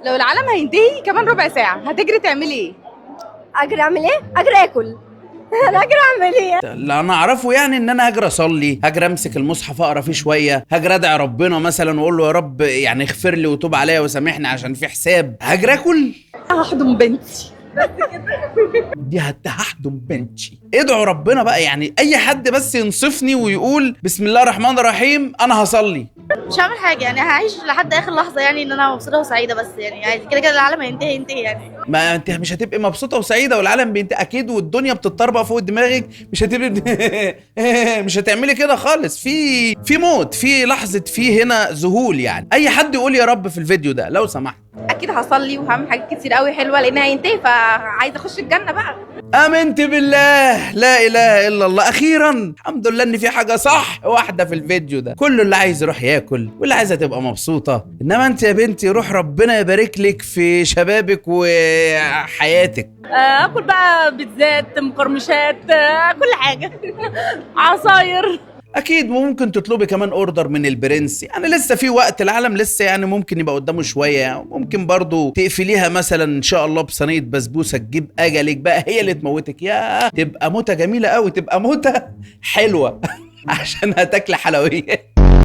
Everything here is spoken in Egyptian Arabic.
لو العالم هينتهي كمان ربع ساعة هتجري تعملي ايه؟ اجري اعمل ايه؟ اجري اكل. انا اجري اعمل ايه؟ اللي انا اعرفه يعني ان انا هجري اصلي، هجري امسك المصحف اقرا فيه شويه، هجري ادعي ربنا مثلا واقول له يا رب يعني اغفر لي وتوب عليا وسامحني عشان في حساب. هجري اكل؟ هحضن بنتي. دي هحضن بنتي. ادعوا ربنا بقى، يعني اي حد بس ينصفني ويقول بسم الله الرحمن الرحيم انا هصلي. مش هعمل حاجه، يعني هعيش لحد اخر لحظه، يعني ان انا مبسوطة وسعيدة بس، يعني عادي كده كده العالم هينتهي ينتهي يعني. ما انت مش هتبقي مبسوطة وسعيدة والعالم بينتهي اكيد والدنيا بتتطربق فوق دماغك، مش هتبقي مش هتعملي كده خالص. في موت، في لحظه، في هنا ذهول. يعني اي حد يقول يا رب في الفيديو ده لو سمحت. اكيد هصلي وهعمل حاجات كتير قوي حلوة لان هينتهي، فعايزه اخش الجنة بقى. امنت بالله، لا اله الا الله. اخيرا الحمد لله ان في حاجة صح واحدة في الفيديو ده. كله اللي عايز يروح ياكل واللي عايزه تبقى مبسوطه، انما انت يا بنتي روح ربنا يبارك لك في شبابك وحياتك. اكل بقى بيتزات، مقرمشات، كل حاجه، عصاير. اكيد ممكن تطلبي كمان order من البرنس، يعني لسه في وقت، العالم لسه يعني ممكن يبقى قدامه شويه. ممكن برضو تقفليها مثلا ان شاء الله بصينيه بسبوسه تجيب اجلك بقى، هي اللي تموتك، يا تبقى موته جميلة قوي، تبقى موته حلوة عشان هتاكل حلويات.